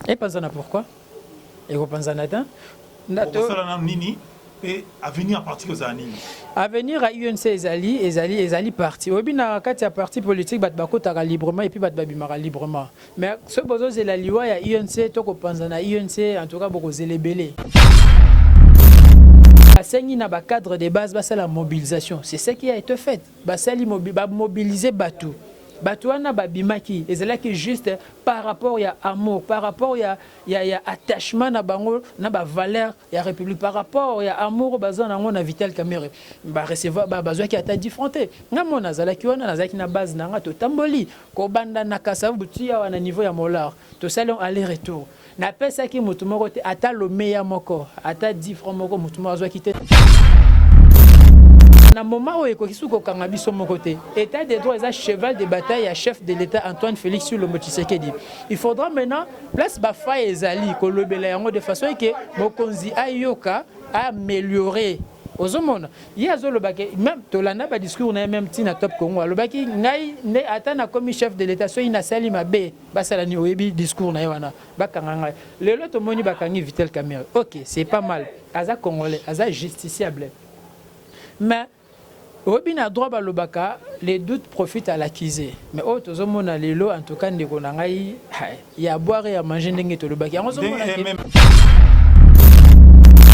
Epanzana pourquoi? Ekopanzana te. Bokosala nanu nini pe avenir ya parti ekozala nini? Avenir ya UNC ezali ezali ezali parti. Oyebi na kati ya parti politique bato bakotaka librement et puis bato babimaka librement. Mais soki bozozela liwa ya UNC to kopanzana ya UNC en tout cas bokozela ebele. Asengi na ba cadres de base basala mobilisation. C'est ce qui a été fait. Basali ba mobiliser batu. Batu wana babimaki ezalaki juste par rapport ya amour, par rapport ya ya ya attachement na bango na ba valeurs ya Republique, par rapport ya amour oyo baza na yango na Vital Kamerhe. Ba recevoir ba bazwaki ata 10 francs te. Nga moko nazalaki wana, nazalaki na base na nga, totamboli kobanda na Kasavubu ti awa na niveau ya Molar. Tosali yango aller retour. Napesaki mutu moko te ata lomeya moko, ata 10 francs moko mutu moko azwaki te. Na moment oyo ekoki suki kokanga biso moko te. Etat de droit eza cheval de bataille ya chef de l'Etat Antoine Felix Tshilombo Tshisekedi. Il faudra maintenant place ba failles ezali kolobela yango de façon que mokonzi ayoka, a ameliorer. Ozomona ye azoloba ke meme tolanda ba discours na ye meme ti na Top Congo alobaki ngai nde ata nakomi chef de l'Etat soki nasali mabe Basala nini oyebi discours na ye wana bakanga ngai lelo tomoni bakangi Vital Kamerhe ok c'est pas mal aza congolais aza justiciable mais oyebi na droit balobaka les doutes profitent à l'accusé mais oyo tozomona lelo en tout cas ndeko na ngai ya boire ya manger ndenge tolobaki yango ozomona ke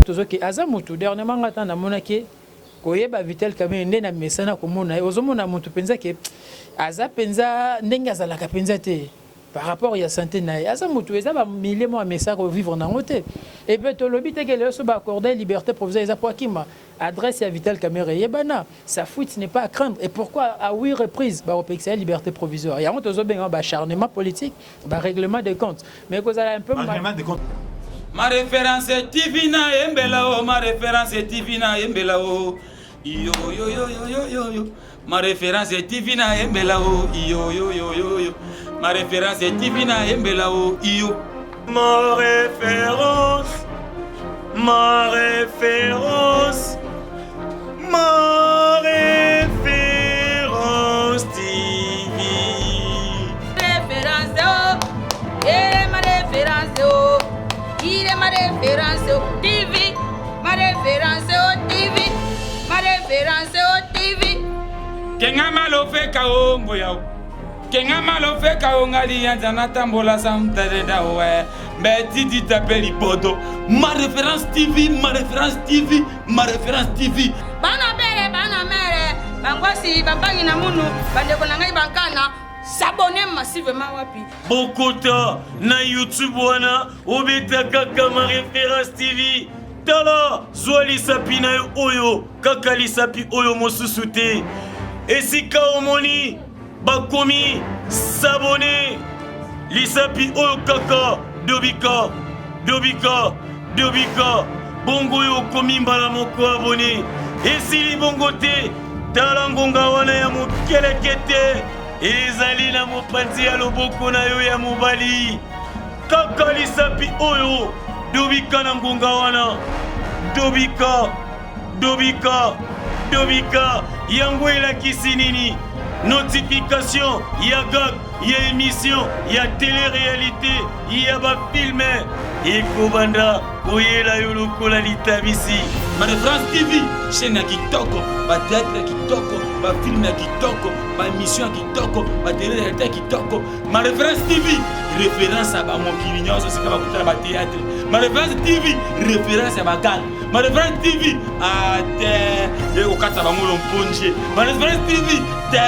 tozoki aza mutu dernièrement ngai ata namonaki Koyeba Vital Kamerhe nde na mesana komona ye ozomona mutu penza ke aza penza ndenge azalaka penza te par rapport ya sante na ye aza mutu eza ba milieu moko amesana ko vivre nango te et puis tolobi te ke lelo so ba accorder liberté provisoire eza po akima adresse ya Vital Kamerhe eyebana sa fuite n'est pas à craindre et pourquoi à huit reprises bakopekisa ye liberté provisoire yango tozobenga ba acharnement politique ba règlement de compte mais kozala un peu règlement de compte. Ma référence TV na yembela o ma référence TV na yembela o yo yo yo yo yo yo yo ma référence TV na yembela o yo yo yo yo yo ma référence TV na yembela o yo. Ma référence, ma référence, ma référence TV. Référence oh, eh ma référence oh, il est ma référence oh, TV, ma référence oh, TV, ma référence oh, TV. Kenga malofeka o ngoya o. Kenga malofeka o ngali yanza natambola samtadeda we. Mbe titi tape libodo. Ma référence TV, ma référence TV, ma référence TV. Bana bere, bana mere, bangwasi, bambangi na munu, bandeko na ngai bankana, s'abonner massivement wapi? Bokota na YouTube wana obeta kaka ma référence TV. Tala, zwa lisapi na yo oyo, kaka lisapi oyo mosusu te. Esika omoni bakomi s'abonner lisapi oyo kaka dobika dobika dobika bongo oyo okomi mbala moko abone esili bongo te tala ngonga wana ya mokelekete ezali na mopanzi ya loboko na yo ya mobali kaka lisapi oyo dobika na ngonga wana dobika Dobika, dobika, yango elakisi nini? Notification ya gag, ya emission, ya tele-realite, ya ba filme ekobanda koyela yo lokola litabisi. Mane France TV, chaîne ya kitoko, ba théâtre ya kitoko, ba film ya kitoko, ba émission ya kitoko, ba tele-realite ya kitoko. Ma référence TV, référence ya ba mokili nyonso sika bakutana ba théâtre. Ma référence TV, référence ya ba gang. Ma référence TV, ah te, ekokata bango lomponje. Ma référence TV, te,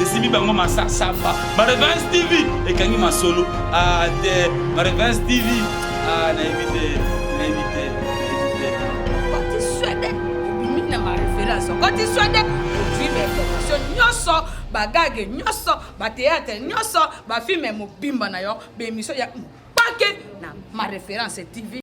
esimbi bango masasamba. Ma référence TV, ekangi masolo. Ah te, ma référence TV, ah nayebi te, nayebi te, nayebi te. Okoti Suède, obimi na ma référence. Okoti Suède, ozwi ba information nyonso, ba gag nyonso, ba théâtre nyonso, ba film mobimba na yo, ba émission ya mpake na ma référence TV.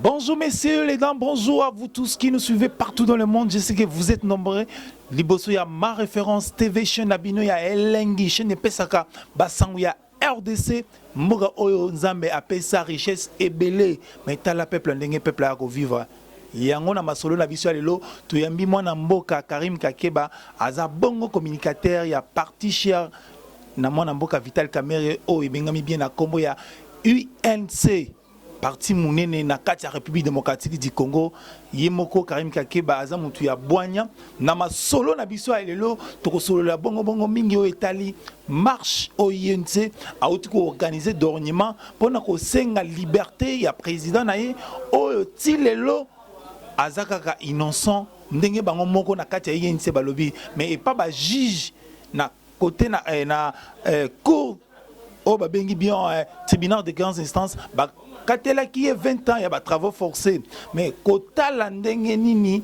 Bonjour messieurs les dames, bonjour à vous tous qui nous suivez partout dans le monde. Je sais que vous êtes nombreux. Liboso ya ma référence TV chaîne na bino ya elengi chaîne epesaka basango ya RDC mboka oyo Nzambe apesa richesse ebele mais tala peuple ndenge peuple ya kovivre yango na masolo na biso ya lelo toyambi mwana mboka Karim Kakeba aza bongo communicateur ya parti cher na mwana mboka Vital Kamerhe oyo ebengami bien na kombo ya UNC parti munene na kati ya République démocratique du Congo. Ye moko Karim Kakeba aza mutu ya bwanya. Na masolo na biso ya lelo tokosolola bongo bongo mingi oyo etali marche oyo UNC auti koorganiser dernièrement mpona kosenga liberté ya président na ye oyo ti lelo aza kaka innocent ndenge bango moko na kati ya UNC balobi, mais epa bajuge na côté na cour oyo babengi bien tribunal de grande instance bakatelaki ye 20 ans ya batravaux forcés. Mais kotala ndenge nini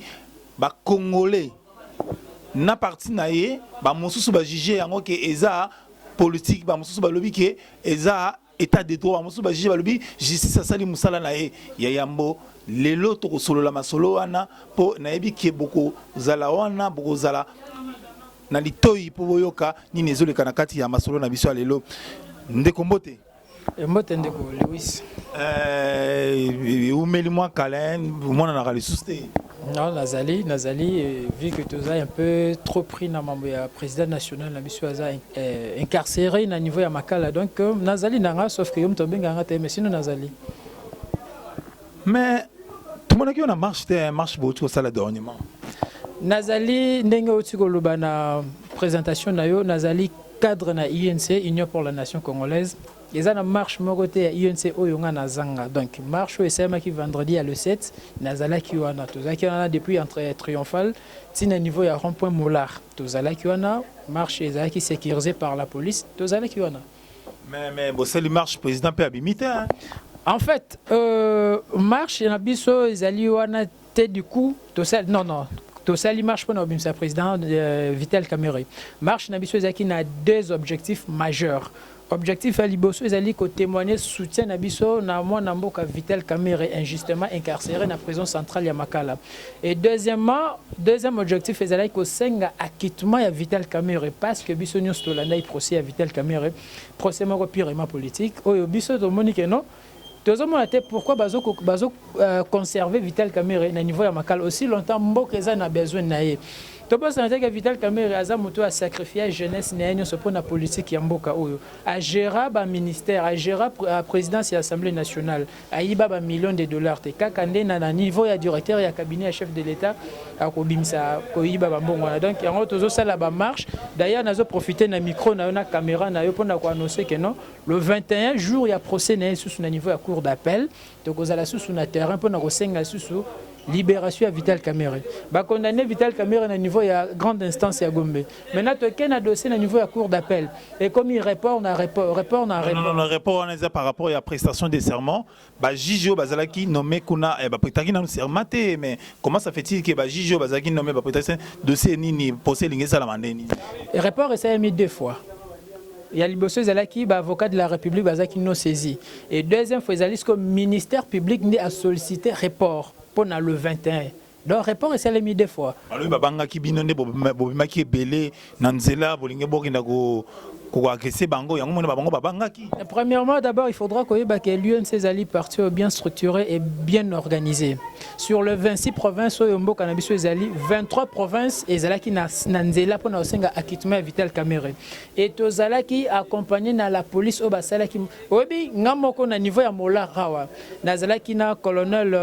bacongolais na parti na ye bamosusu bajuge yango ke eza politique, bamosusu balobi ke eza état de droit, bamosusu bajuge balobi justice asali mosala na ye ya yambo. Lelo tokosolola masolo wana mpo nayebi ke bokozala wana, bokozala na litoi mpo boyoka nini ezoleka na kati ya masolo na biso ya lelo. Ndeko, mbote. Mbote, ndeko Lewis. Eumeli mwa kala, omonanaka lisusu te. Non, nazali, vu que toza un peu trop pris na mambo ya président national na biso aza incarcéré na niveau ya Makala, donc nazali nanga, sauf que yo moto obenganga te, mais sinon nazali. Mais tomonaki yo na marche te, marche bouti kosala dernièrement. Nazali, ndenge outi koloba na présentation na yo, nazali cadre na UNC, Union pour la Nation Congolaise. Eza na marche moko te ya UNC oyo nga nazanga. Donc marche oyo esalemaki vendredi ya le 7, nazalaki wana. Tozalaki wana depuis entrée triomphale ntina niveau ya rond point Molar. Tozalaki wana, marche ezalaki sécurisée par la police, tozalaki wana. Mais bosali marche, président mpe abimi te, hein? En fait, marche na biso ezali wana te. Du coup tosali, non, tosali marche mpona kobimisa président Vital Kamerhe. Marche na biso ezalaki na deux objectifs majeurs. Objectif ya liboso ezali kotémoigner soutien na biso na mwana mboka Vital Kamerhe, injustement incarcéré na prison centrale ya Makala. Et deuxièmement, deuxième objectif ezalaki kosenga acquittement ya Vital Kamerhe, parce que biso nyonso tolandaki procès ya Vital Kamerhe, procès moko purement politique oyo biso tomoni ke non, tozomona te pourquoi bazo, bazo conserver Vital Kamerhe na niveau ya Makala aussi longtemps mboka eza na besoin na ye. Tobosana te ke Vital Kamerhe aza moto asacrifier jeunesse na ye nyonso mpona politique ya mboka oyo. Agéra baministère, agéra présidence ya Assemblée nationale, ayiba bamillion de dollars te, kaka nde na niveau ya directeur ya cabinet ya chef de l'État akobimisa koyiba bambongo wana. Donc yango tozosala bamarche. D'ailleurs, nazoprofite na micro na yo, na caméra na yo, mpona koannonce ke non, le 21, jour ya procès na ye susu na niveau ya cour d'appel, tokozala susu na terrain mpona kosenga susu libération ya Vital Kamerhe. Bakondamné Vital Kamerhe na niveau ya grande instance ya Gombe. Maintenant tokei na dossier na niveau ya cour d'appel, ekomi report na report, report na report. Non, non, report wana eza par rapport ya prestation de serment. Bajuge oyo bazalaki nommé kuna baprêtaki nanu serment te. Mais comment ça fait-il que bajuge oyo bazalaki nommé baprêtaki dossier nini? Procès elingi esalama nde nini? Report esalemi deux fois. Ya liboso ezalaki baavocat de la République bazalaki non saisi, et deuxième fois ezali siko ministère public nde asollicité report mpona le 21. Donc report esalemi deux fois. Balobi babangaki bino nde bobimaki ebele na nzela, bolingi bokenda koagresser bango, yango mona bango babangaki. Premièrement, d'abord, il faudra koyeba ke l'UNC ezali parti oyo bien structuré et bien organisé. Sur le 26 provinces oyo mboka na biso ezali, 23 provinces ezalaki na nzela mpona kosenga acquittement ya Vital Kamerhe, et tozalaki accompagné na la police oyo basalaki. Oyebi, nga moko na niveau ya Molar awa nazalaki na colonel,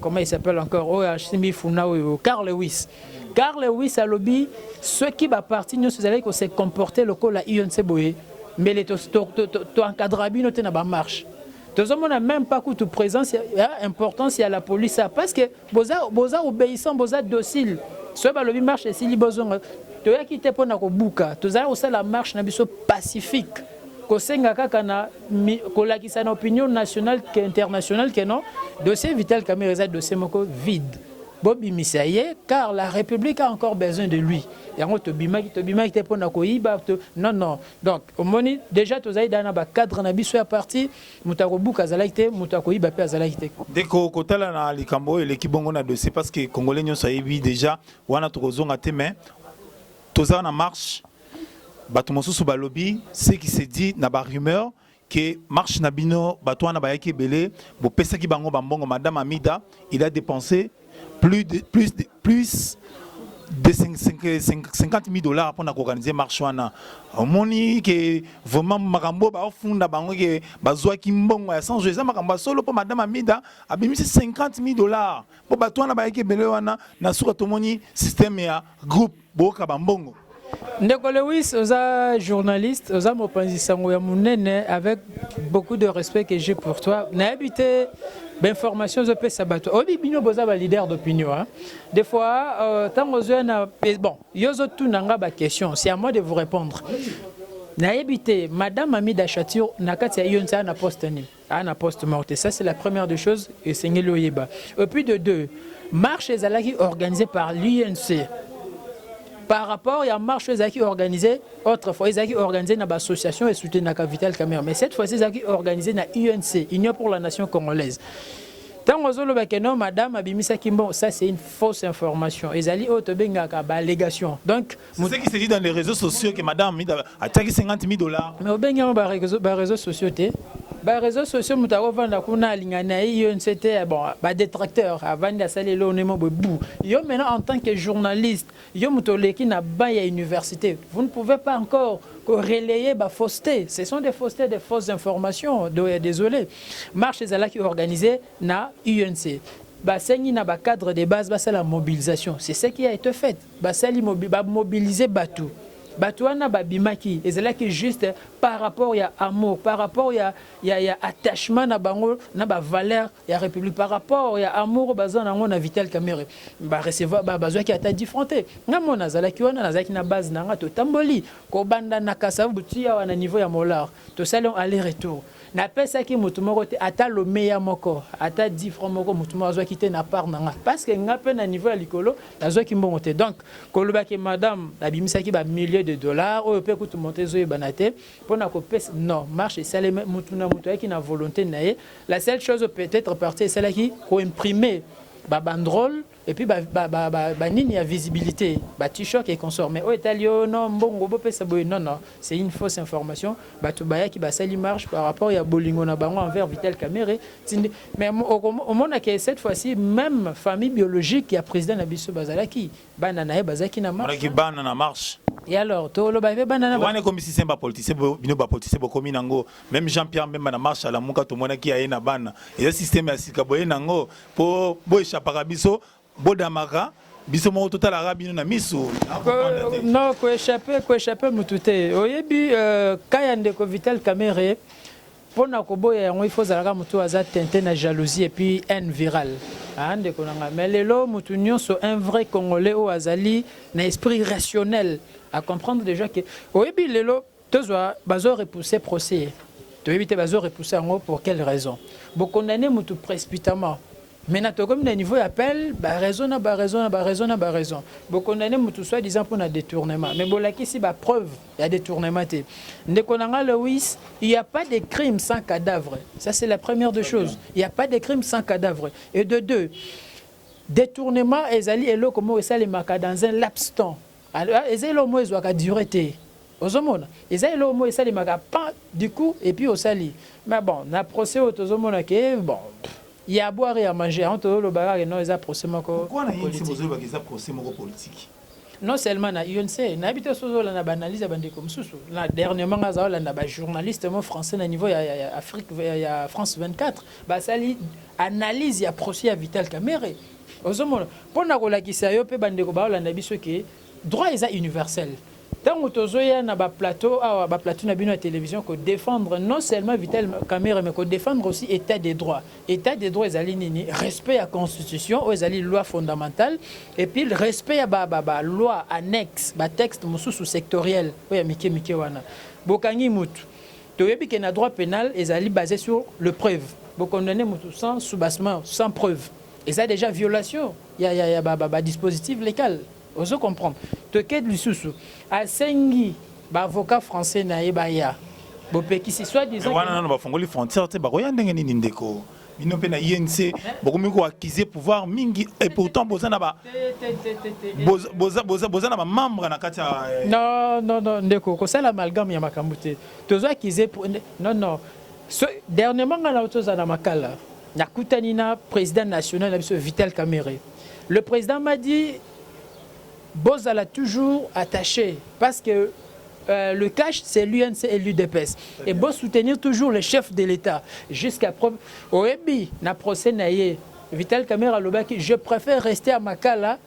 comment il s'appelle encore, oyo asimbi funa oyo, Carl Lewis. Carl Lewis alobi soki baparti nyonso ezalaki kose comporter lokola UNC boye, mbele toencadra bino te na bamarche. Tozomona même pas kutu présence ya importance ya la police, parce que boza, boza obéissant, boza docile. Soki balobi marche esili, bozonga. Toyaki te mpona kobuka, tozali kosala marche na biso pacifique, kosenga kaka na kolakisa na opinion nationale ke internationale ke non, dossier Vital Kamerhe eza dossier moko vide. Bobimisa ye car la République a encore besoin de lui. Yango tobimaki, tobimaki te pona koyiba to, non non. Donc omoni déjà tozali da na ba cadre na biso ya parti, moto akobuka azalaki te, moto akoyiba pe azalaki te. Ndeko, kotala na likambo oyo eleki bongo na dossier, parce que Congolais nyonso ayebi déjà wana, tokozonga te, mais toza na marche. Bato mosusu balobi, ce qui se dit na ba rumeur, ke marche na bino, bato wana bayaki ebele, bopesaki bango bambongo. Madame Amida, il a dépensé plus de 50 000 $ mpona koorganiser marche wana. Omoni ke vraiment makambo baofunda bango ke bazwaki mbongo ya 100 jours, eza makambo ya solo? Mpo madame Amida abimisi 50 000 $ mpo bato wana bayaki ebele wana, na suka tomoni système ya groupe, boyoka bambongo. Ndeko Lewis, oza journaliste, oza mopanzi sango ya monene. Avec beaucoup de respect que j'ai pour toi, nayebi te bainformation ozopesa bato. Oyebi, bino boza baleader d'opinion, hein? Des fois ntango ozoya na, bon, yo ozotuna nga baquestion, c'est à moi de vous répondre. Nayebi te madame Amida Chature na kati ya UNC aa na poste nini, aa na poste moko te. Ça, c'est la première des choses esengeli oyeba. Et puis de deux, marche ezalaki organisée par l'UNC. Par rapport ya marche oyo ezalaki organisé autrefois, ezalaki organisé na baassociation esoutenaka Vital Kamerhe, mais cette fois-ci ezalaki organisé na UNC, Union pour la Nation Congolaise. Ntango ozoloba ke non, madame abimisaki mbongo, ça, c'est une fausse information. Ezali oyo tobengaka baallégation. Donc C'est ce qui se dit dans les réseaux sociaux, que madame Amida atiaki 50 000 $. Mais obengi yango baréseaux sociaux te. Baréseaux sociaux, moto akovanda kuna, alingani na ye yo nse te. Bon, badétracteur avandi, asali eloko nemo boye bu. Yo maintenant, en tant que journaliste, yo moto oleki na banc ya université, vous ne pouvez pas encore relayer bafausseté. Ce sont des faussetés, des fausses informations. Désolé, marche ezalaki organisée na UNC. Basengi na bacadre de base basala mobilisation, c'est ce qui a été fait. Basali, bamobilize bato. Bato wana babimaki, ezalaki juste par rapport ya amour, par rapport ya attachement na bango na bavaleur ya République, par rapport ya amour baza nango na Vital Kamerhe. Barecevoir, bazwaki ata différent te. Nga mo nazalaki wana, nazalaki na base na nga. Totamboli kobanda na Kasavubu ti awa na niveau ya Molar, tosali aller retour. Napesaki motu moko te, ata lomeya moko, ata 10 franc moko motu moko azwaki te na part na nga, parce que nga mpe na niveau ya likolo nazwaki mbongo te. Donc kolobaki madame abimisaki bamilliers de dollars oyo mpe kutu monte ezoyebana te mpona kopesa, non. Marche esalemi, mutu na motu ayaki na volonté na ye. La seule chose, peut-être parti esalaki koimprimer babanderole et puis banini ya visibilité, ba-t-shirt et consort. Mais oyo etali yo, non, mbongo bopesa boye, non non, c'est une fausse information. Bato bayaki, basali marche par rapport ya bolingo na bango envers Vital Kamerhe. Mais omonaka cette fois-ci, même famille biologique ya président na biso bazalaki, bana na ye bazalaki na marche. Bana na marche. Et alors toloba mpe bana na wana ekomi système bapoliticien. Bino bapoliticien bokomi nango. Même Jean Pierre Mbemba, na marche alamuka, tomonaki aye na bana. Eza système ya sika boye nango mpo boéchappaka biso, bodamaka biso moko, totalaka bino na miso. Non, koéchappe, koéchappe motu te. Oyebi ka ya ndeko Vital Kamerhe, mpona koboya yango, il faut ozalaka motu aza teinté na jalousie et puis haine virale. Ah, ndeko na ngai, mais lelo motu nyonso, un vrai Congolais oyo azali na esprit rationnel, à comprendre déjà que oyebi lelo tozwa, bazo repousser procès, toyebi te bazo repousser yango pour quelle raison. Bokondamne motu précipitamment. Maintenant tokomi na niveau ya appel, baraison na baraison na baraison na baraison. Bokondamne motu soi-disant mpona détournement, mais bolakisi bapreuve ya détournement te. Ndeko na nga Lewis, il y a pas de crime sans cadavre. Ça, c'est la première des choses. Il y a pas de crime sans cadavre. Et de deux, détournement ezali eloko moko esalemaka dans un laps temps. Eza eloko moko ezwaka durée te. Ozomona, eza eloko moko esalemaka pas du coup et puis osali. Mais bon, na procès oyo tozomona ke bon, il y a à boire et à manger. Yango tozoloba kaka non, eza procès moko Pourquoi na UNC bozolobaka eza procès moko politique? Non seulement na UNC, nayebi te soki ozolanda baanalyse ya bandeko mosusu. Na dernièrement, nga aza olanda bajournaliste mo français na niveau ya Afrique, ya France 24, basali analyse ya procès ya Vital Kamerhe. Ozomona, mpona kolakisa yo mpe bandeko baolanda biso ke droit eza universel. Ntango tozoya na baplateau awa, baplateau na bino ya télévision, kodéfendre non seulement Vital Kamerhe, mais kodéfendre aussi état de droit. État de droit ezali nini? Respect ya constitution oyo ezali loi fondamentale, et puis respect ya baloi annexe, batexte mosusu sectoriel oyo ya mike mike wana. Bokangi mutu, toyebi ke na droit pénal ezali basé sur le preuve. Bokondamne mutu sans soubassement, sans preuve. Eza déjà violation ya ya ya ba ba, ba dispositif légal. Ozo comprendre. Toke lisusu asengi ba avocat français na ye baya. Bopekisi soit disant wana nano bafongoli frontière te, bakoya ndenge nini ndeko? Bino mpe na UNC bokomi koaccuser pouvoir mingi et pourtant boza na ba boza boza boza na ba membre na kati ya Non non non ndeko, kosala amalgame ya makambo te. Tozo accuser, non non. So, dernièrement nga na toza na Makala, nakutani na président national na biso Vital Kamerhe. Le président m'a dit bozala toujours attaché parce que le cash, c'est l'UNC et l'UDPS. Et bon soutenir toujours le chef de l'État jusqu'à preuve. Oyebi, na procès na ye, Vital Kamerhe alobaki, je préfère rester à Makala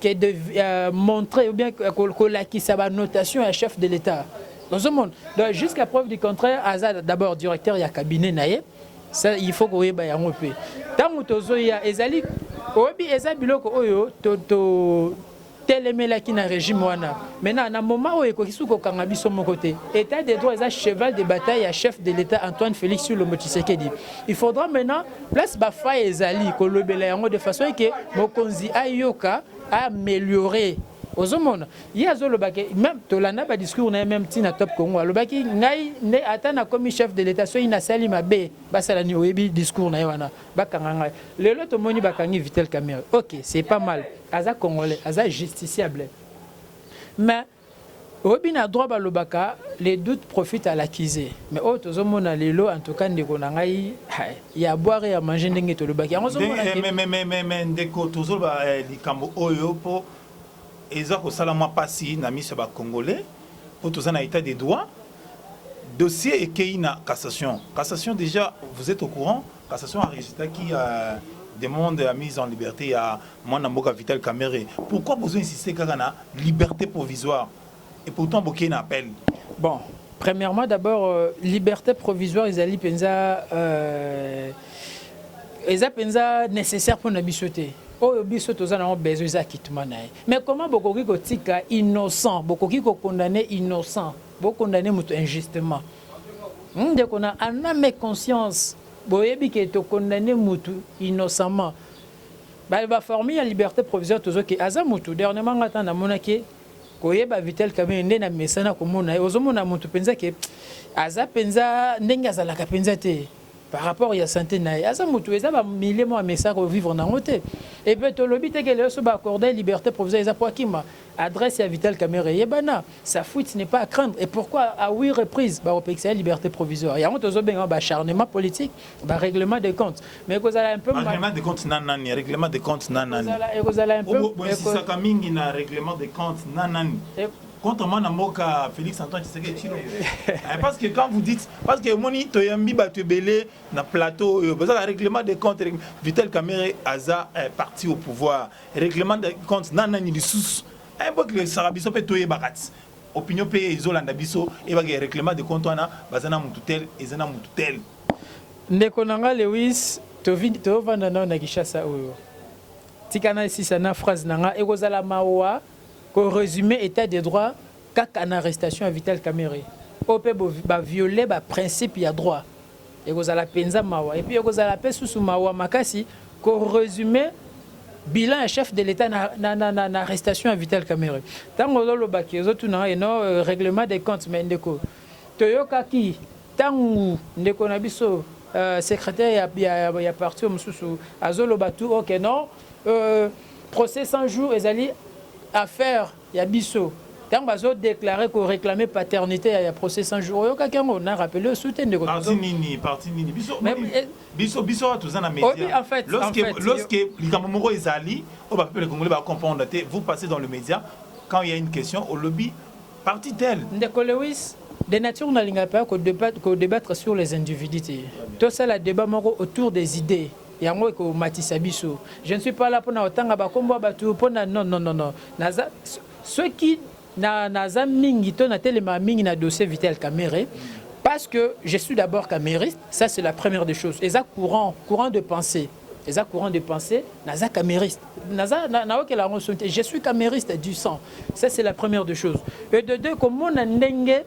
que de montrer ou bien kolakisa ba notation ya chef de l'État. Dans ce monde. Donc jusqu'à preuve du contraire, aza d'abord directeur ya cabinet na ye. Ça, il faut koyeba yango pe. Tango tozoya ezali oyebi eza biloko oyo to to telemelaki na régime wana. Maintenant na moment oyo ekoki soki kokanga biso moko te. État de droit eza cheval de bataille ya chef de l'État Antoine Félix Tshilombo Tshisekedi. Il faudra maintenant place ba faille ezali kolobela yango de façon que mokonzi ayoka améliorer. Ozomona ye azoloba ke même tolanda ba discours na ye, même ntina Top Congo alobaki ngai nde ata nakomi chef de l'État, soki nasali mabe basala nini? Oyebi discours na ye wana, bakanga ngai. Lelo tomoni bakangi Vital Kamerhe, ok, c'est pas mal, aza congolais, aza justiciable, mais oyebi na droit balobaka les doutes profitent à l'accusé. Mais oyo tozomona lelo, en tout cas ndeko na ngai, ya boire ya manger, ndenge tolobaki yango, ozomona Mais ndeko, tozoloba likambo oyo mpo eza kosala mwa mpasi na miso ya bacongolais, mpo toza na état de droit. Dossier ekei na cassation. Cassation, déjà vous êtes au courant, cassation arejetaki demande ya mise en liberté ya mwana mboka Vital Kamerhe. Pourquoi bozo insister kaka na liberté provisoire et pourtant bokei na appel? Bon, premièrement d'abord, liberté provisoire ezali mpenza eza mpenza nécessaire mpona biso te. Oyo biso toza nango besoin eza acquittement na ye. Mais comment bokoki kotika innocent, bokoki kokondamner innocent, bokondamner moto injustement? Ndeko, na en âme conscience boyebi ke tokondamner motu innocemment. Baforme ya liberté provisoire, tozoki aza motu. Dernièrement nga ata namonaki koyeba Vital Kamerhe nde na mesana komona ye, ozomona motu mpenza ke aza mpenza ndenge azalaka mpenza te par rapport ya santé na ye. Aza motu eza bamilie mo amesa kovivre nango te. Et puis tolobi te ke lelo so baaccorde liberté provisoire eza po akima. Adresse ya Vital Kamerhe eyebana, sa fuite n'est pas à craindre. Et pourquoi à huit reprises bakopekisa ye liberté provisoire? Yango tozobenga baacharnement politique, barèglement de compte. Mais ekozala un peu Règlement de compte na nani? Règlement de compte na nani? Ekozala un peu Boinsistaka mingi na règlement de compte na nani contre mwana mboka Félix Antoine Tshisekedi Tshilombo? Parce que quand vous dites, parce que omoni toyambi bato ebele na plateau oyo bazaka règlement de compte, Vital Kamerhe aza parti au pouvoir, règlement de compte na nani lisusu? Bokesaka biso mpe toyebaka ti opinion mpe ezolanda biso eyebaka règlement de compte wana baza na mutu tel, eza na mutu tel. Ndeko na nga Lewis, tovanda nao na Kinshasa oyo. Tika na esisa na phrase na nga: ekozala mawa korésumer état de droit kaka na arrestation ya Vital Kamerhe oyo mpe baviole baprincipe ya droit. Ekozala mpenza mawa. Et puis ekozala mpe susu mawa makasi korésumer bilan ya chef de l'État na arrestation ya Vital Kamerhe. Ntango ozolobaki, ozotuna eno règlement des comptes, mais ndeko, toyokaki ntango ndeko na biso secrétaire ya parti mosusu azoloba tu ok non, procès 100 jours ezali affaire ya biso. Ntango bazodéclare koréclame paternité ya procès 100 jours, oyokaki yango? Na rappele osu te, ndeko. Parti nini? Parti nini? Biso biso biso awa toza na média. En fait, lorsque likambo moko ezali oyo bapeuple congolais bacomprendre te, vous passez dans le média, quand il y a une question, olobi parti tel. Ndeko Lewis, de nature nalingaka mpe kodébattre sur les individus te. Tosala débat moko autour des idées, yango ekomatisa biso. Je ne suis pas là mpona kotanga bakombo ya bato mpona non non non non. Naza soki na naza mingi to natelema mingi na dossier Vital Kamerhe parce que je suis d'abord kamerhiste. Ça, c'est la première des choses. Eza courant de pensée, eza courant de pensée. Naza kamerhiste, naza naokela yango soni te. Je suis kamerhiste du sang. Ça, c'est la première des choses. Et de deux, komona ndenge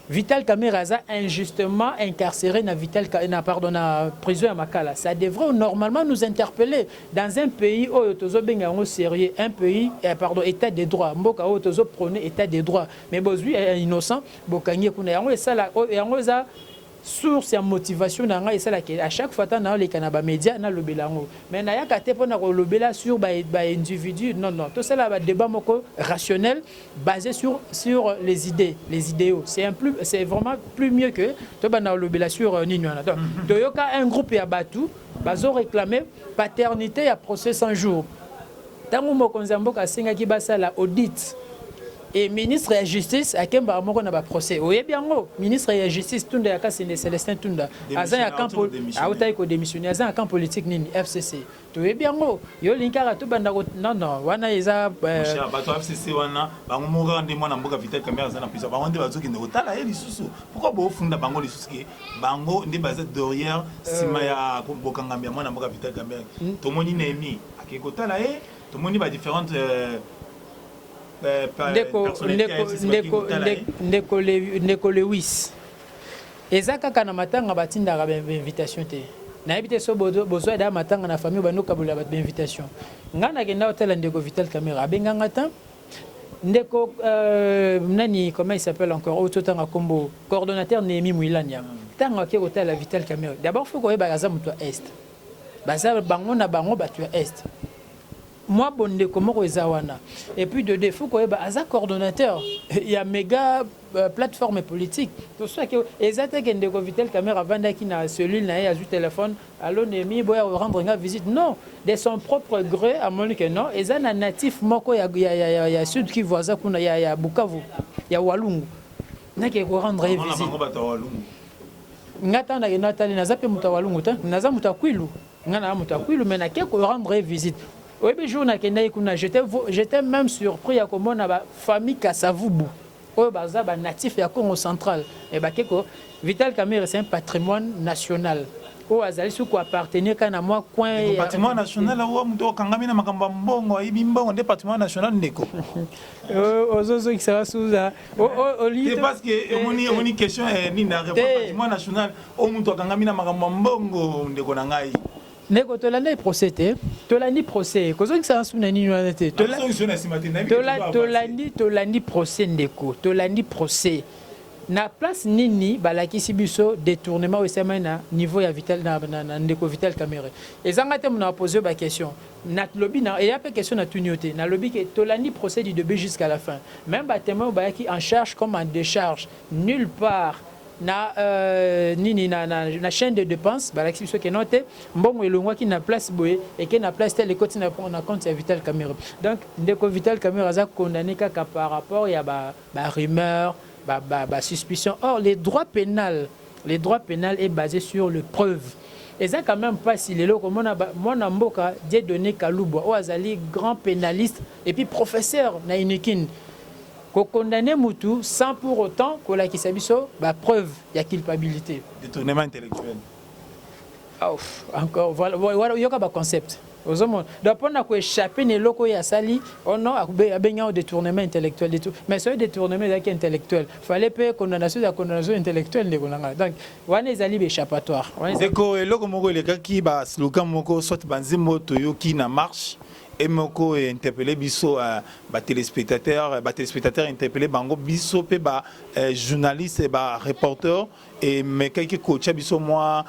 Vital Kamerhe aza injustement incarcéré na Vital na pardon na prison ya Makala. Ça devrait normalement nous interpeller dans un pays oyo tozo benga yango sérieux, un pays eh, pardon état de droit, mboka oyo tozo prôner état de droit. Mais bozui un innocent bokangi kuna yango esala yango eza source ya motivation na ngai esalaka à chaque fois ntango naoleka na bamédia nalobela yango mais nayaka te mpona kolobela sur baindividu ba non non tosala badébat moko rationnel basé sur, sur les idées les idéaux c'est un plus c'est vraiment plus mieux que tobanda kolobela sur euh, nini wana donc mhm. toyoka un groupe ya bato bazo réclamer paternité ya procès 100 jours ntango mokonzi ya mboka asengaki basala audit et ministre ya justice akembaka moko na baprocès oyebi yango ministre ya justice tunda ya kasende celestin tunda aza ya camp autaki kodémissionne aza ya camp politique nini fcc toyebi yango yo olingi kaka tobanda non non wana eza euh, bato ya fcc wana bango moko kaka nde mwana mboka vital kamerhe aza na prison bango nde bazokende kotala ye lisusu pourquoi bofunda bango lisusu ke bango nde baza derrière nsima euh. ya bokangami ya mwana mboka vital kamerhe hmm. tomoni nehemi akei kotala ye tomoni ba différentes euh, ndeko ndeko ndeko ndeko lewis eza kaka na matanga batindaka bainvitation te nayebi te so bozwa da matanga na famille bando kabolela bato bainvitation ngai nakenda kotala ndeko vital kamerhe abenganga ta ndeko euh, nani comment il s'appelle encore oyo totanga kombo coordonnateur néhémie mwilanya ntango ake kotala vital kamerhe d'abord faut koyeba aza moto ya est baza bango na bango bato ya est mwa bondeko moko eza wana et puis de deux faut koyeba aza coordonnateur ya méga euh, plateforme politique tosoki eza te ke ndeko vital kamerhe avandaki na cellule na ye azwi téléphone allo néhémie boya rendre nga visite non de son propre gré amoni ke non eza na natif moko ya, ya, ya, ya, ya sud kivu aza kuna ya, ya bukavu ya walungu nake korendre ye visite nga ntango nakenda atali naza mpe moto ya walungu te naza moto ya kwilu nga na moto ya kwilu mais nake korendre ye visite oyebi jour nakendaki kuna j'étais même surpris ya komona bafamille kasavubu oyo baza banatif ya congo central e bake ko vital kamerhe c'est un patrimoine national oyo azali soki koappartenir kaka na mwa coin patrimoine national oyo moto okangami na makambo ya mbongo ayibi mbongo nde patrimoine national ndeko ozozokisa basuza parce que omoni omoni question eh, nini na patrimoine national oyo moto akangami na makambo ya mbongo ndeko na ngai ndeko tolandi procès te tolandi procès kozongisa nsu na nini wana te tolandi tolandi procès ndeko tolandi procès na place nini balakisi biso détournement oyo esalemaki na niveau ya vital na, na, na ndeko vital kamerhe ezanga te mona apose yo baquestion nalobi na eya mpe question natuni yo te nalobi ke tolandi procès du début jusqu'à la fin même batémoin oyo bayaki en charge comme en décharge nulle part na euh, nini na, na, na chaîne de dépense balakisi biso ke no te mbongo elongwaki na place boye eke na place tel ekoti na, na compte ya vital kamerhe donc ndeko vital kamerhe aza condamné kaka par rapport ya ba, ba rumeur ba, ba, ba suspicion or les droits pénal les droits pénal est basé sur le preuve eza quand même mpasi lelo komona mwana mboka dieudonné kalubwa oyo azali grand pénaliste et puis professeur na unikin kokondamner mutu sans pour autant kolakisa biso bapreuve ya culpabilité détournement intellectuel oh, encore voilà voilà yoka baconcept ozomona donc mpona koéchappe na eloko oyo asali oh non abengi yango détournement intellectuel mais soki détournement ezalaki intellectuel fallait mpe condamnation ya condamnation intellectuelle ndeko na ngai donc wana ezali baéchappatoire ndeko eloko moko elekaki baslogan moko soit banzembo toyoki na marche e moko interpellé biso batéléspectateur batéléspectateur interpellé bango biso mpe bajournaliste bareporter emekaki kotia biso mwa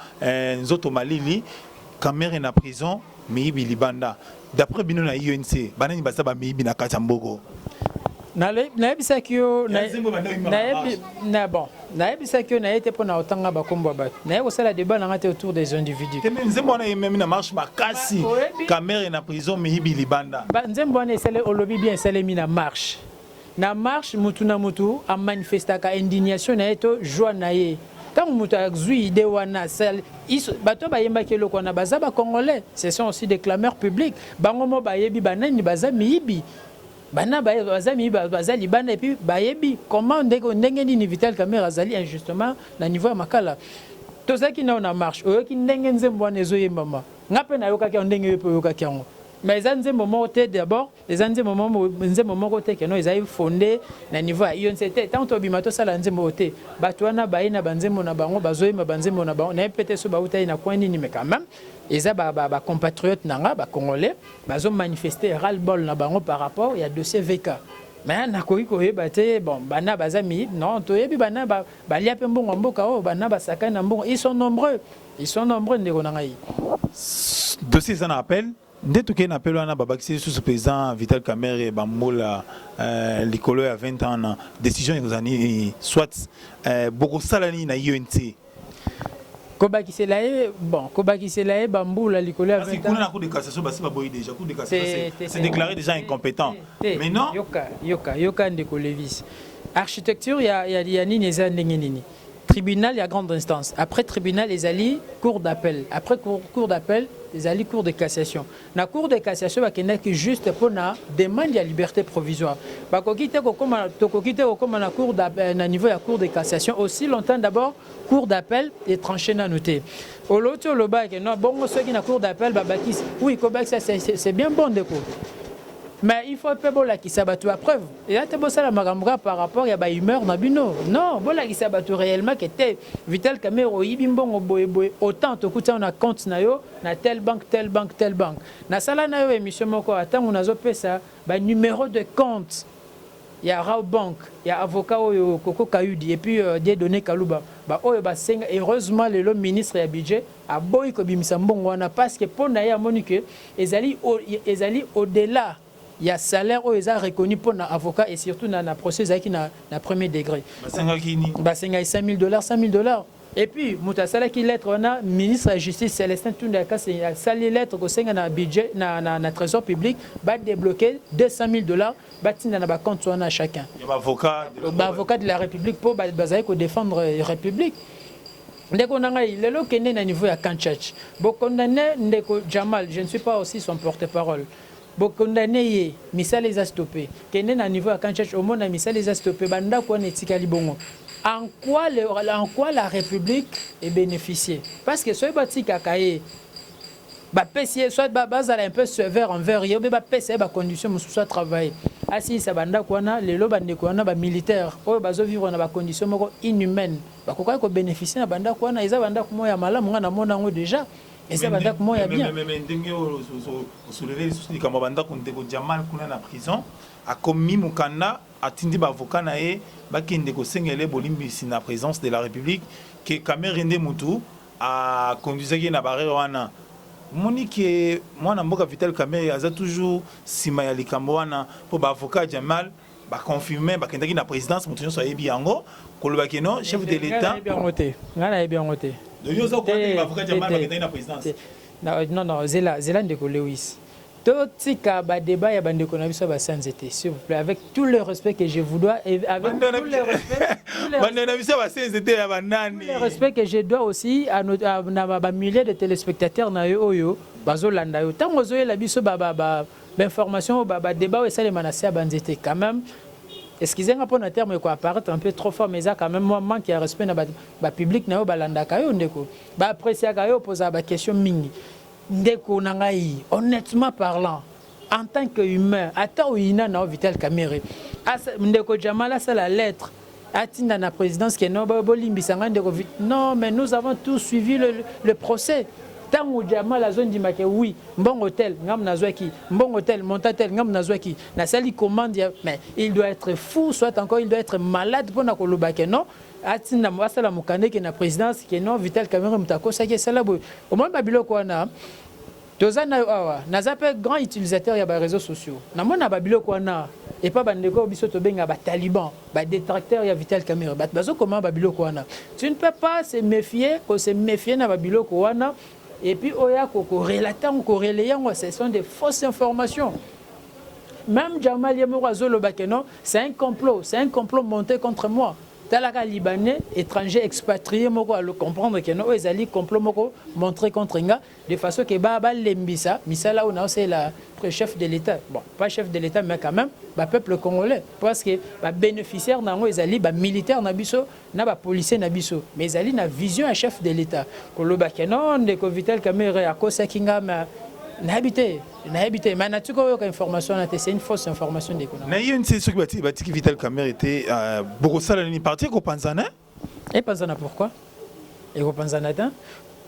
nzoto malili kamerhe na prison miyibi libanda d'après bino na UNC banani baza bamiyibi na kati ya mboka nayebisaki yo na bon nayebisaki yo naye te mpo na kotanga bakombo ya bato naye kosala débat na nga te autour des individus nzembo wana ememi na marche makasi kamerhe na prison miyibi libanda nzembo wana esale olobi bien esalemi na marche na marche mutu na mutu amanifestaka indignation na ye to joie na ye ntango moto azwi idée wana bato bayembaki eloko wana baza bacongolais ce sont aussi des clameurs publiques bango mo bayebi banani baza miyibi bana baza miyibi baza libanda et puis bayebi comment ndenge nini vital kamerhe azali injustement na niveau ya makala tozalaki nao na marche oyoki ndenge nzembo wana ezoyembama nga mpe nayokaki yango ndenge yo mpe oyokaki yango. Mais eza nzembo moko te d'abord, eza nzembo moko, nzembo moko te que non ezali fondé na niveau ya UNC te. Ntango tobima tosala nzembo oyo te, bato wana baye na banzembo na bango, bazoyemba banzembo na bango, nayebi pe te so bautaki na coin nini, mais quand même eza bacompatriote na nga, bacongolais, bazomanifeste ras-le-bol na bango par rapport ya dossier VK. Mais nakoki koyeba te, bon, bana baza mi non, toyebi bana balia mpe mbongo ya mboka oyo, bana basakani na mbongo, ils sont nombreux, ils sont nombreux, ndeko na ngai. Dossier eza na appel nde tokei na appel wana, babakisi lisusu président Vital Kamerhe bambola likolo ya 20 ans. Na décision ekozala nini? Soit bokosala nini na UNC? Kobakisela ye, bon, kobakisela ye bambula likolo ya 20 ans, kuna na Cour de cassation basi baboyi déjà. Cour de cassation, c'est déclaré déjà incompétent. Maintenant, yoka, yoka, yoka, ndeko Levis, architecture ya nini eza ndenge nini? Tribunal ya grande instance, après tribunal ezali cour d'appel, après cour d'appel ezali cour de cassation. Na cour de cassation bakendaki juste mpona demande ya liberté provisoire. Bakoki te kokoma, tokoki te kokoma na cour, na niveau ya cour de cassation aussi longtemps d'abord cour d'appel etranché nanu te. Oloti olobaki non, bongo soki na cour d'appel babakisi, oui, kobakisa, c'est bien bon, ndeko, mais il faut mpe bolakisa bato bapreuve. Eza te bosala makambo kaka par rapport ya bahumeur na bino. Non, bolakisa bato réellement ke te, Vital Kamerhe oyibi mbongo boyeboye, autant tokuti yango na compte na yo na telle banque, telle banque, telle banque. Nasala na yo émission moko, ntango nazopesa banuméro de compte ya Rawbank ya avocat oyo Koko Kayudi et puis Dieudonné Kaluba, baoyo basenga. Heureusement lelo ministre ya budget aboyi kobimisa mbongo wana, parce que mpo na ye amoni ke ezali au-delà ya salaire oyo eza reconnu mpo na avocat, et surtout na procès ezalaki na premier degré. Basengaki nini? Basengaki 5 000 dollars, 5 000 dollars. Et puis moto asalaki lettre wana, ministre ya justice Célestin Tunda Kasi, asali lettre kosenga na budget, na trésor public, badébloquer 200 000 dollars, batinda na bacompte wana chacun. Ya baavocat? Baavocat de la République, mpo bazali kodéfendre République. Ndeko na ngai, lelo okende na niveau ya camp Tshatshi, bokondamné ndeko Jamal, je ne suis pas aussi son porte-parole, bokondamné ye, misala eza stoppé. Kende na niveau ya camp Tshatshi, omona misala eza stoppé, bandako wana etikali bongo. En quoi la République est bénéficiée? Parce que soki batikaka ye, bapesi ye, soit bazala un peu sévère envers ye, obe bapesa ye bacondition mosusu atravaille, asilisa bandako wana. Lelo bandeko wana bamilitaire oyo bazovivre na bacondition moko inhumaine bakokaki kobénéficie na bandako wana. Eza bandako moko ya malamu, nga namona yango déjà, eza bandako moko ya bien. Ndenge osoulever lisusu likambo ya bandako, ndeko Jamal kuna na prison akomi mokanda, atindi baavocat na ye bakende kosengela bolimbisi na présidence de la République ke Kamerhe nde mutu akondusaki ye na barrière wana. Omoni ke mwana mboka Vital Kamerhe aza toujours nsima ya likambo wana, mpo baavocat ya Jamal baconfirme, bakendaki na présidence, moto nyonso ayebi yango, kolobaki non, chef de l'État. Yango te, ngai nayebi yango te. Yo oza baavocat Jamal bakendaki na présidence? Non, non, zela, zela, ndeko Lewis, totika badébat ya bandeko na biso ya basanze te, s'il vous plaît, avec tout le respect que je vous dois et avec tout le respect. Bandeko na biso ya basanze te, ya banani? Le respect que je dois aussi à, nos, à, na bamilliers de téléspectateurs na yo oyo bazolanda yo, ntango ozoyela biso bainformation, badébat oyo esalema na se ya banzete, quand même, excusez nga mpona terme ekoapparaître un peu trop fort, mais eza quand même mwa manque ya respect na bapublic na yo balandaka yo, ndeko, baappréciaka yo, opozaka baquestion mingi. Ndeko na ngai, honnêtement parlant, en tant que humain, ata oyina na yo Vital Kamerhe, ndeko Jamal asala lettre atinda na présidence ke non, bolimbisa ngai ndeko. Non, mais nous avons tous suivi le procès. Ntango Jamal azondima ke oui, mbongo tel ngambo nazwaki, mbongo tel, montant tel ngambo nazwaki, nasali commande ya, mais il doit être fou, soit encore il doit être malade mpona koloba ke non, atinda, asala mokanda eke na présidence ke non, Vital Kamerhe moto akosaki, esala boye. Omoni babiloko wana, toza na yo awa, naza mpe grand utilisateur ya baréseaux sociaux, namona babiloko wana epa bandeko oyo biso tobenga bataliban, badétracteur ya Vital Kamerhe, bato bazokoma babiloko wana. Tu ne peux pas se méfier, kose méfier na babiloko wana et puis oya korelater yango, korelayer yango, ce sont des fausses informations. Même Jamal ye moko azoloba ke non, c'est un complot, c'est un complot monté contre moi. Talaka, libanais étranger expatrié moko alo comprendre ke non, oyo ezali complot moko montré contre nga, de façon ke balembisa misala oyo naosalela chef de l'État. Bon, pas chef de l'État, mais quand même bapeuple congolais, parce que babénéficiaire na yango ezali bamilitaire na biso na bapolicier na biso. Mais ezali na vision ya chef de l'État koloba ke non, ndeko Vital Kamerhe akosaki nga, ma Nayebi te, nayebi te, mais natiki oyoka information wana te, c'est une fausse information, ndeko na. Na UNC, soki batiki Vital Kamerhe te, bokosala nini? Parti ekopanzana? Epanzana pourquoi? Ekopanzana te.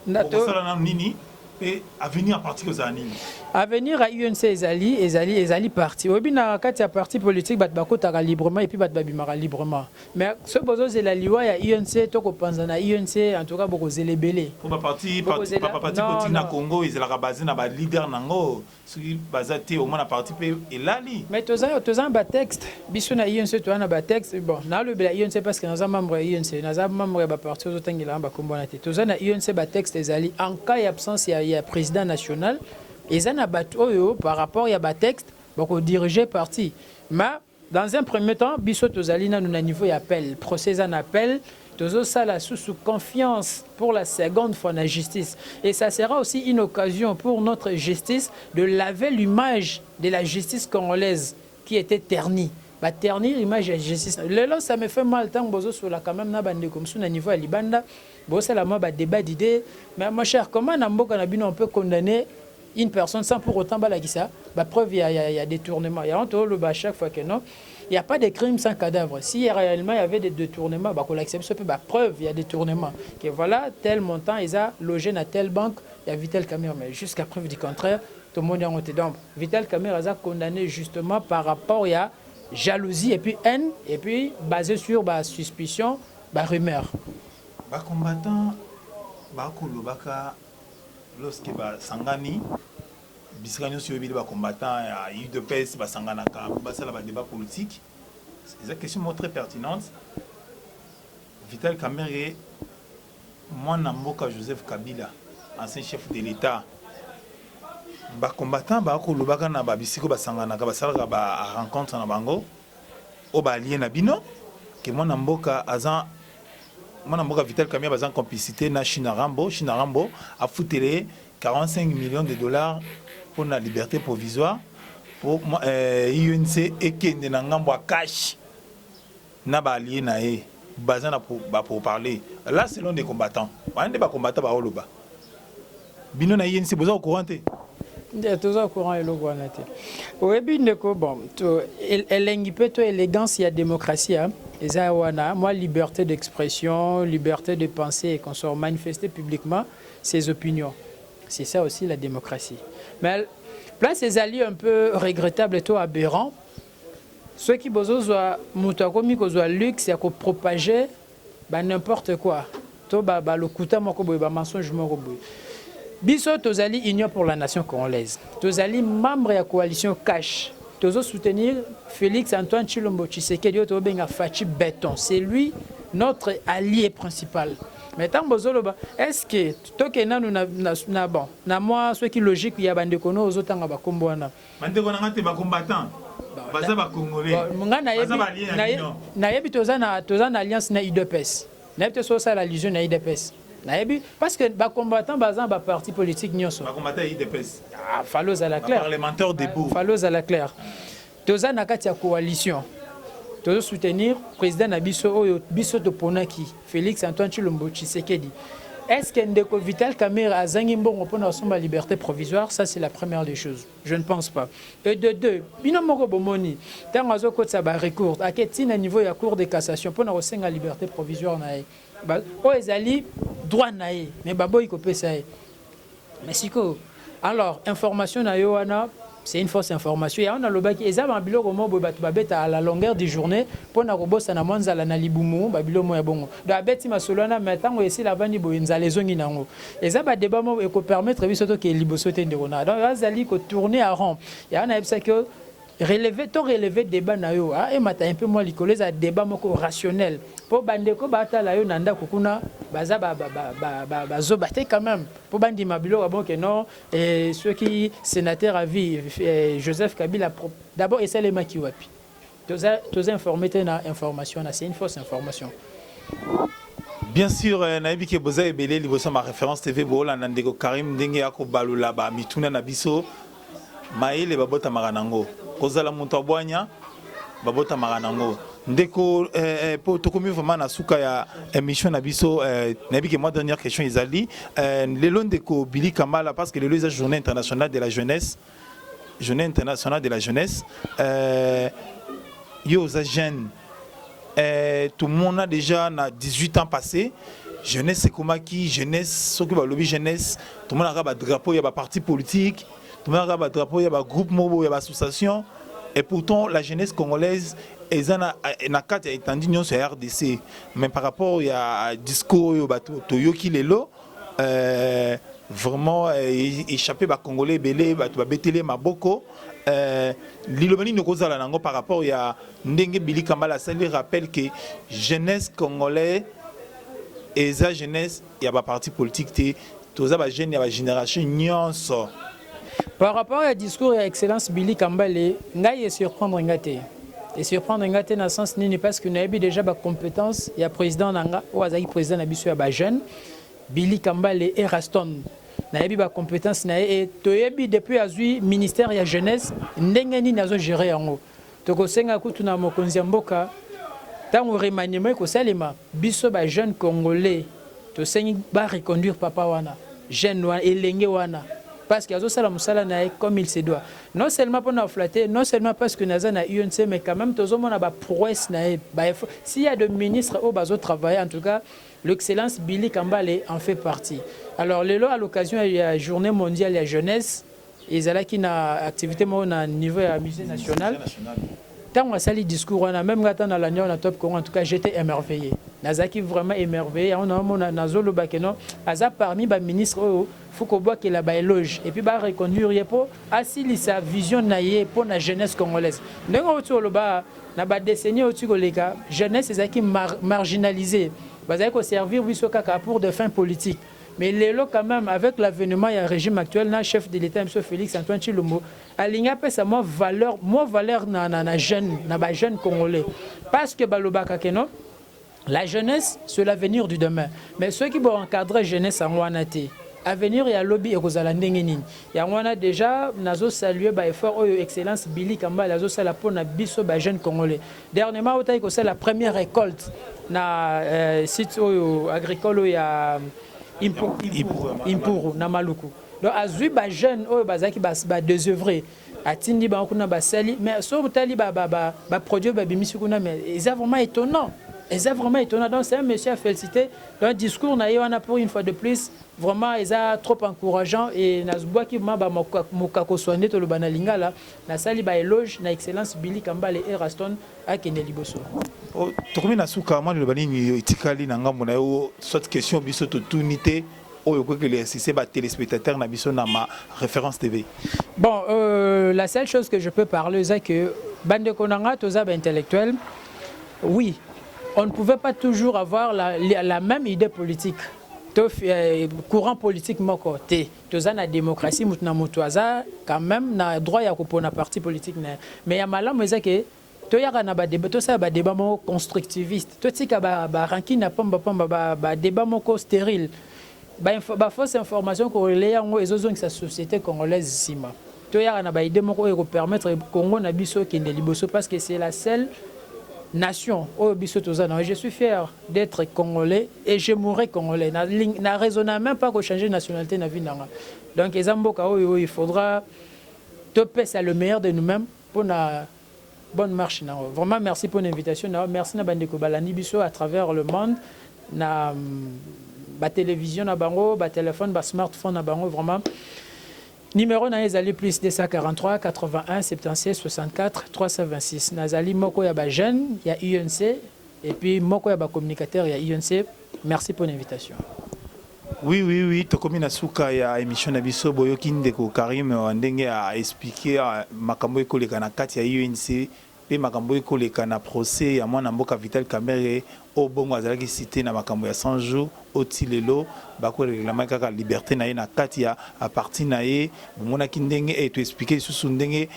Bokosala nanu nini mpe avenir ya parti kozala nini? Avenir ya UNC ezali parti. Oyebi, na kati ya parti politique, bato bakotaka librement et puis bato babimaka librement. Mais soki bozozela liwa ya UNC to kopanza na UNC, en tout cas bokozela ebele. Po baparti politique na Congo ezalaka base na baleader nango. Soki baza te, omona parti mpe elali. Mais toza na batexte. Biso na UNC toza na batexte. Bon, nalobela UNC parce que naza membre ya UNC, naza membre ya baparti ozotangelaka bakombo wana te. Toza na UNC, batexte ezali: en cas ya absence ya président national, eza na bato oyo par rapport ya batexte bakodirige parti. Mais dans un premier temps, biso tozali nanu na niveau ya appel. Procès eza na appel. Tozosala susu confiance pour la seconde fois na justice et ça sera aussi une occasion pour notre justice de laver l'image de la justice congolaise qui était ternie. Baternir image ya justice lelo, ça me fait mal. Ntango bozosola quand même na bandeko mosusu na niveau ya libanda, bosala mwa badébat d'idées. Mais mon cher, comment na mboka na bino on peut condamner une personne sans pour autant balakisa bapreuve ya détournement? Yango toloba à chaque fois que non, il n'y a pas de crime sans cadavre. Si réellement il y avait des détournements, bakolakisa biso mpe bapreuve ya détournement, que voilà, tel montant eza logé na telle banque ya Vital Kamerhe. Mais jusqu'à preuve du contraire, tomoni yango te. Donc Vital Kamerhe aza condamné justement par rapport ya jalousie et puis haine et puis basé sur basuspicion, barumeur. Bacombattant bakolobaka lorsque basangani bisika nyonso oyebili, bacombattant ya UDPS basanganaka basala badébat politique. Eza question moko très pertinente. Vital Kamerhe, mwana mboka Joseph Kabila, ancien chef de l'État, bacombattant bakolobaka na babisika basanganaka, basalaka barencontre na bango oyo baallié na bino, ke mwana mboka aza mwana mboka Vital Kamerhe baza complicité na China Rambo. China Rambo afutele 45 millions de dollars mpona liberté provisoire po UNC ekende na ngambo ya cash na baallié na ye. Baza na bapourparler là selon des combattants wana nde bacombattant baoloba. Bino na UNC boza au courant te? Nde toza courant eloko wana te. Oyebi ndeko, bon, to elengi mpe to élégance ya démocratie eza wana, mwa liberté d'expression, liberté de penser et consort, manifester publiquement ses opinions, c'est ça aussi la démocratie. Mais place ezali un peu regrettable to aberrant soki bozozwa moto akomi kozwa luxe ya kopropager ba n'importe quoi to balokuta moko boye, bamensonge moko boye. Biso tozali Union pour la nation congolaise, tozali membre ya coalition CACH, tozosoutenir Félix Antoine Tshilombo Tshisekedi oyo tozobenga Fatshi Béton. C'est lui notre allié principal. Mais ntango bozoloba, est ce que tokende nanu na, bon, na mwa soki logique ya bandeko no ozotanga bakombo wana? Bandeko na nga te, bacombattant baza bacongolais. Nga nayebi toza na alliance na UDPS. Nayebi te so osala allusion na UDPS. Nayebi parce que bacombattant baza na baparti politique nyonso. Bacombattant ya UDPS. Ah, fallait ozala clair. Parlementaire debout. Fallait ozala clair. Toza na kati ya coalition, tozosoutenir président na biso oyo biso toponaki, Félix Antoine Tshilombo Tshisekedi. Est ce que ndeko Vital Kamerhe azangi mbongo mpona kosomba liberté provisoire? Ça, c'est la première des choses, je ne pense pas. Et de deux, bino moko bomoni ntango azokotisa barecours, ake ntina niveau ya Cour de cassation mpona kosenga liberté provisoire na ye, oyo ezali droit na ye, mais baboyi kopesa ye. Mais sikoyo alors, information na yo wana, c'est une fausse information. Yango nalobaki, eza babiloko moko boye bato babeta à la longueur du journée mpona kobosana mwa nzala na libumu, babiloko moko ya bongo. Donc abeti masolo wana, mais ntango esila, avandi boye, nzala ezongi nango. Eza badébat moko ekopermettre biso tokee liboso te, ndeko na. Donc azali kotourner en rond. Yango nayebisaki yo, relever to relever débat na yo emata un peu mwa likolo, eza débat moko rationnel mpo bandeko batala yo na ndako kuna baza bazoba te quand même mpo bandima biloko bonke. Non, soki sénateur à vie Joseph Kabila, d'abord esalemaki wapi? Toza informé te na information na, c'est une fausse information. Bien sûr, nayebi ke boza ebele liboso ma Référence TV, boolanda ndeko Karim ndenge akobalola bamituna na biso. Mayele babotamaka nango, kozala moto abwanya. Babotamaka nango ndeko eh, eh, po tokomi vraiment na suka ya émission na biso eh, nayebi ke mwa dernière question ezali eh, lelo ndeko Billy Kambala, parce que lelo eza Journée internationale de la jeunesse, Journée internationale de la jeunesse eh, yo oza jeune eh, tomona déjà na 18 ans passé jeunesse ekomaki jeunesse. Soki balobi jeunesse, tomonaka badrapeau ya baparti politique, tomonaka badrapeau ya bagroupe moko ya baassociation. Et pourtant la jeunesse congolaise eza na kati ya étendue nyonso ya RDC. Mais par rapport ya discours oyo bato toyoki lelo, vraiment échappé bacongolais ebele, bato babeteli maboko liloba nini okozala nango par rapport ya ndenge Billy Kambala asali rappel ke jeunesse congolais eza jeunesse ya baparti politique te, toza bajeune ya bagénération nyonso? Par rapport à discours ya Excellence Billy Kambale, ngai esurprendre nga te. Esurprendre nga te na sens nini? Parce que nayebi déjà bacompétence ya président na nga oyo azalaki président na biso ya bajeune, Billy Kambale Eraston. Nayebi bacompétence na ye e toyebi depuis azwi ministère ya jeunesse ndenge nini azogérer yango. Tokosenga kutu na mokonzi ya mboka, ntango remaniement ekosalema, biso bajeune congolais tosengi bareconduire papa wana, jeune wana, elenge wana, parce que azosala mosala na ye comme il se doit. Non seulement mpona flatter, non seulement parce que naza na UNC, mais quand même tozomona baprouesse na ye. S'il y a de ministres oyo bazotravailler, en tout cas l'excellence Billy Kambale en fait partie. Alors lelo, à l'occasion ya Journée mondiale ya jeunesse, ezalaki na activité moko na niveau ya Musée national. Ntango asali discours wana, même nga ata nalandi na Top Congo, en tout cas j'étais émerveillé, nazalaki vraiment émerveillé. Yango naomona, nazoloba ke non, aza parmi baministre oyo faut kobwakela baéloge et puis bareconduire ye mpo asilisa vision na ye mpo na jeunesse congolaise. Ndenge outi oloba, na badécennie outi koleka, jeunesse ezalaki marginalisé, bazalaki koservir biso kaka pour de fins politiques. Mais lelo quand même, avec l'avènement ya régime actuel na chef de l'État monsieur Félix Antoine Tshilombo, alingi apesa mwa valeur na jeune, na bajeune congolais, parce que balobaka ke non, la jeunesse, c'est l'avenir du demain. Mais soki boencadre jeunesse yango wana te, avenir ya lobi ekozala ndenge nini? Yango wana déjà nazosalue baeffort oyo Excellence Billy Kambale azosala mpona biso bajeune congolais. Dernièrement otaki kosala première récolte na site oyo agricole oyo ya Impuru na Maluku. Donc azwi bajeune oyo bazalaki badésœuvré, atindi bango kuna, basali. Mais so otali baproduit oyo babimisi kuna, mais eza vraiment étonnant, eza vraiment étonnant. Donc c'est un monsieur à féliciter. Donc discours na ye wana, pour une fois de plus, vraiment eza trop encourageant et nazobwaki ma mokakoswa nde toloba na lingala, nasali baéloge na Excellence Billy Kambale Eraston, akende liboso. Tokomi na suka. Mwa liloba nini etikali na ngambo na yo, soit question biso totuni te, oyo okoki éclaircir batéléspectateur na biso na Ma Référence TV? Bon, la seule chose que je peux parler, c'est que bandeko na nga, toza baintellectuel. Oui, on ne pouvait pas toujours avoir la même idée politique to courant politique moko te. Toza na démocratie, mutu na mutu aza quand même na droit ya kopona parti politique na ye. Mais ya malamu eza ke toyaka na badébat, tosala badébat moko constructiviste, totika barancune ya pambapamba, badébat moko stérile, bafausse information korelayer yango ezozongisa société congolaise nsima. Toyaka na baidée moko oyo ekopermettre Congo na biso ekende liboso, parce que c'est la seule nation oyo biso toza na. Je suis fier d'être congolais et je mourrai congolais. Na, na raisonne même pas kochanger nationalité na vie nanga. Donc eza mboka oyo il faudra topesa le meilleur de nous-mêmes mpona bonne marche nango. Vraiment merci pour l'invitation na, merci na bandeko balandi biso à travers le monde, na batélévision na bango, batéléphone, basmartphone na bango. Vraiment, numéro na ye ezali plus 243 81 76 64 326. Nazali moko ya bajeune ya UNC et puis moko ya bacommunicateur ya UNC. Merci pour l'invitation. Oui, tokomi na suka ya émission na biso. Boyoki ndeko Karim ndenge a expliquer makambo ekoleka na kati ya UNC mpe makambo ekoleka na procès ya mwana mboka Vital Kamerhe, oyo bongo azalaki cité na makambo ya 100 jours. Oti lelo bakoréclamer kaka liberté na ye na kati ya parti na ye. Bomonaki ndenge e toexpliquer lisusu ndenge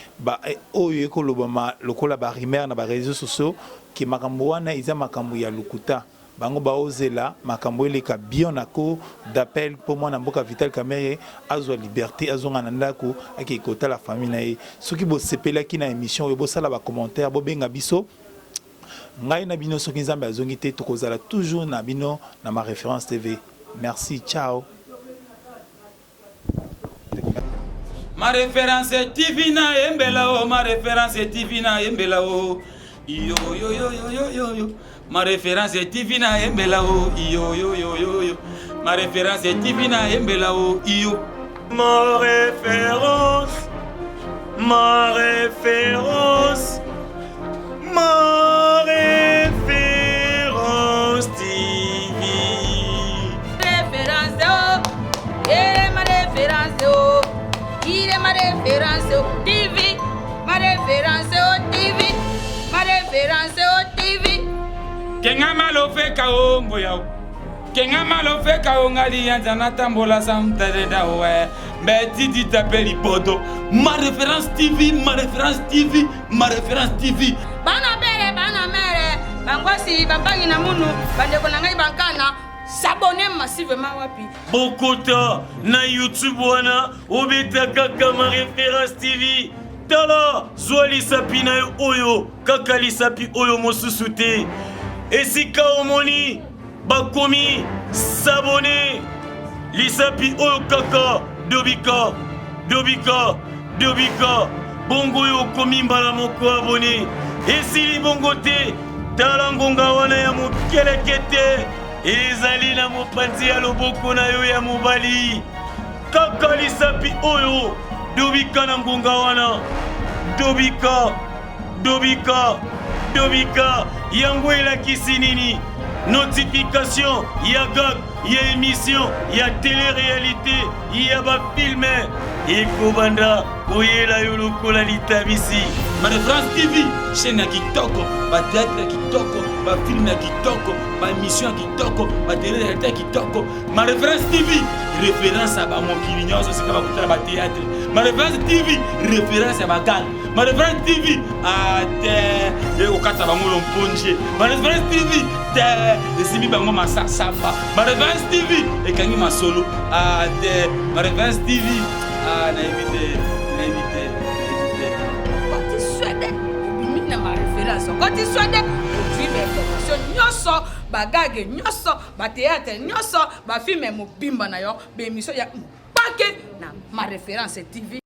oyo ekolobama lokola barumeur na baréseaux sociaux ke makambo wana eza makambo ya lokuta. Bango baozela makambo eleka bien na cour d'appel mpo mwana mboka Vital Kamerhe azwa liberte, azonga na ndako, akei kotala famille na ye. Soki bosepelaki na emission oyo, bosala ba commentaire, bobenga biso. Ngai na bino, soki Nzambe azongi te, tokozala toujours na bino na Ma Reference TV. Merci, ciao. Ma référence TV na yembela o, ma référence TV na yembela o. Yo yo yo yo yo yo yo. Ma référence TV na yembela o, yo yo yo yo yo. Ma référence TV na yembela o, yo. Ma référence, ma référence, ma référence TV. Référence oh, eh ma référence oh, il est ma référence oh, TV, ma référence oh, TV, ma référence oh, TV. Kenga malofeka o ngoya o. Kenga malofeka o ngali yanza natambola samtadeda we. Mais Didi t'appelle Ibodo. Ma référence TV, ma référence TV, ma référence TV. Bana bere, bana mere, bangwasi, bambangi na munu, bandeko na ngai bankana, s'abonner massivement wapi. Bokota na YouTube wana obeta kaka ma référence TV. Tala, zwa lisapi na yo oyo, kaka lisapi oyo mosusu te. Esika omoni bakomi s'abonner, lisapi oyo kaka dobika dobika dobika, bongo oyo okomi mbala moko abone. Esili bongo te, tala ngonga wana ya mokeleke te ezali na mopanzi ya loboko na yo ya mobali. Kaka lisapi oyo dobika na ngonga wana, dobika dobika dobika. Yango elakisi nini? Notification ya gag, ya émission, ya télé-réalité, ya bafilme ekobanda koyela yo lokola litabisi. Ma référence TV, chaîne ya kitoko, ba théâtre ya kitoko, ba film ya kitoko, ba émission ya kitoko, ba télé-réalité ya kitoko. Ma référence TV, référence ya bamokili nyonso esika bakutana ba théâtre. Ma référence TV, référence ya baganga. Ma référence TV, ate ekokata bango lomponje. Ma référence TV, te esimbi bango masasamba. Ma référence TV ekangi masolo. Ate Ma référence TV, nayebi te, nayebi te, nayebi te. Okoti Swede, obimi na ma référence. Okoti Swede, ozwi ba information nyonso, ba gag nyonso, ba théâtre nyonso, ba film mobimba na yo, ba émission ya mpake na Ma Référence TV.